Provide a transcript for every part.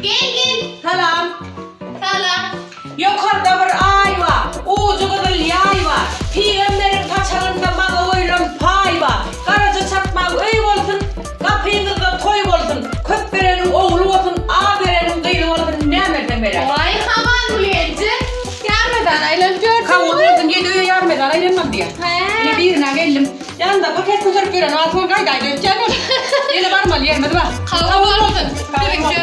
Gel gel. Salam. Salam. Ýokarda bir aý bar, ujy gyzyl ýaý bar. Pygamberiň saçagynda maňa goýlan paý bar. Garaja çatmaň öý bolsun, gapyňyzda toý bolsun. Köp bereniň ogly bolsun, az bereniň gyzy bolsun, näme berseň berer. Waý Hamangül enje, ýarmezan aýlanyp ýördüňmi? Kabul bolsun, ýedi öýe ýarmezan aýlanmaly diýýär. Hä. Ine birine geldim. Ýanynda paket göterip ýören az bol gaýdaýdy öýtýän ol. Ýene barmaly ýerimiz bar. Kabul bolsun. Siziňki.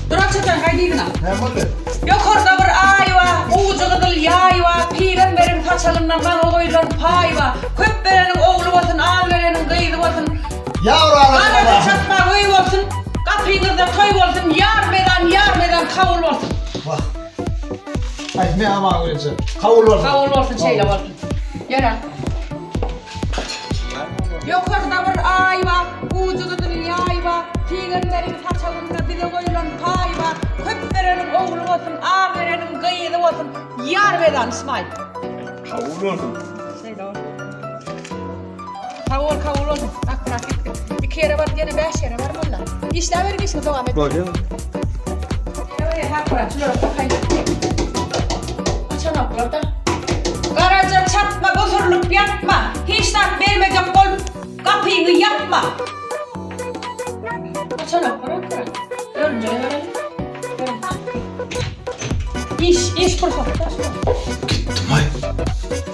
Durak çatan gaýdy yzyna. Näme boldy? Ýokarda bir aý bar, ujy gyzyl ýaý bar, pygamberiň saçagynda maňa goýlan paý bar. Köp bereniň ogly bolsun, az bereniň gyzy bolsun. Ýawralar Garaja çatma öý bolsun, gapyňyzda toý bolsun, ýar mezan, ýar mezan kabul bolsun. Wah. Aý, men aman görünje. Kabul bolsun. Kabul bolsun, şeýle bolsun. Ýöre. Ýokarda bir aý bar, ujy gyzyl ýaý bar, Pygamberiň saçagynda bize goýlan paý bar, Köp bereniň ogly bolsun, az bereniň gyzy bolsun, Ýar bezan Ismail. Kabul bolsun. Şeýle bolsun. Sag bol, kabul bolsun. Akmyrat gitdik. Iki ýere baryp, ýene bäş ýere barmaly-da. Işläberiň işiňi dowam ediň. Bolýar. Akmyrat, şulara bakaýyn. Açanoklar-da. Garaja çatma, gosurylyp ýatma. Hiç zat bermejek bolup, gapyňy ýapma. Açanoklar, Akmyrat. Dördünjä bereli. Iş, iş pursatda şu. Gitdim-aý.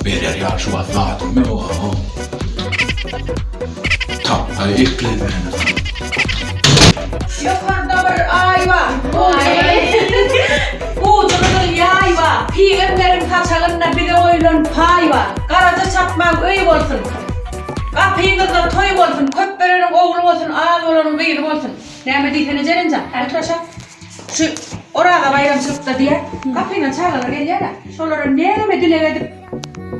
Berer ýaly şu wagt zadym ýog-a. Tapgaý eklenmäni. Ýokarda bir aý bar. Ujy gyzyl ýaý bar. Pygamberiň saçagynda bize goýlan paý bar. Garaja çatmaň öý bolsun. Gapyňyzda toý bolsun. Köp bereniň ogly bolsun, az bolanyň gyzy bolsun. Näme diýsene Jerenjan? Otur aşak. Şu Oraza baýramçylykda diýýär, gapyňdan çagalar gelýär-ä, şolara näme dileg edip,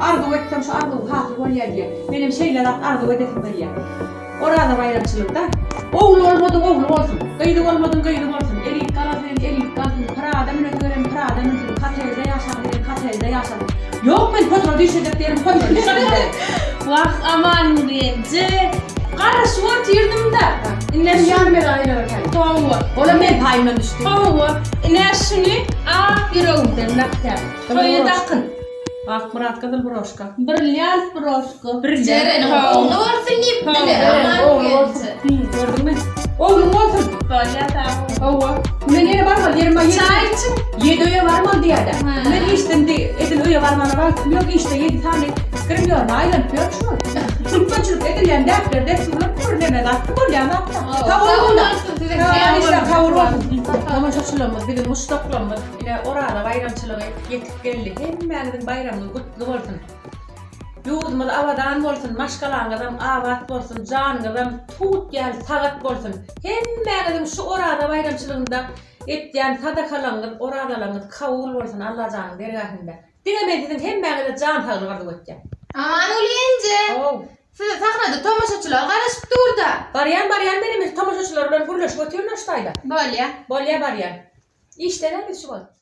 arzuw etseň, şu arzuwyň hasyl bolýar diýýär. Menem şeýle zat arzuw edesim gelýär. Oraza baýramçylykda ogly bolmadyň ogly bolsun, gyzy bolmadyň gyzy bolsun, erik galasy gelen erik galsyn, prada münesi gelen prada münsün, hotelde ýaşasy gelen hotelde ýaşasyn. Ýok men potra düşejek diýerin, potra düşejek. Wah Amanguly enje, garaşyp otyrdym-da. Ine Sen şu ýarym el aýlar eken. Hawa. Olam meň paýymdan düşdi. Hawa. Ine şuny ak ýüregimden dakýan. Toýa dakyn. Akmyrat gyzyl broşka. Brilliant broşka. Brilliant. Jereniň ogly bolsun diýipdiler Amanguly enje. Gördüňmi? Ogluň bolsun. Bolýa sag bol. Hawa. Men ýene barmaly ýerim bar. Çaý içiň. Ýedi öýe barmaly diýýär-dä. Men işden edil öýe barmana wagtym ýok, işde ýedi sany grimýorna aýlanyp ýörün şu wagt. Türkmençilik edilýän däpler, dessurlar bir neme zatdy, bolýan zatda. Sag boluň. Sag kabul bolsun. Tomaşaçylarymyz, biziň muşdaklarymyz, ine Oraza baýramçylygy ýetip geldi. Hemmäňiziň baýramyňyz gutly bolsun. Ýurdumyz abadan bolsun, maşgalaňyzam abat bolsun, janyňyzam tut ýaly sagat bolsun. Hemmäňiziň şu Oraza baýramçylygynda etýän sadakalaryňyz, orazalaryňyz kabul bolsun Allajanyň dergähinde. Diňe men siziň hemmäňize jan saglyk arzuw etýän. Amanguly enje! How. Size sahnada tomaşaçylar garaşyp dur-da. Barýan, barýan menem indi tomaşaçylar bilen gürleşip otyryn şu taýda. Bolýa. Bolýa barýan. Işden-ä biz şu wagt.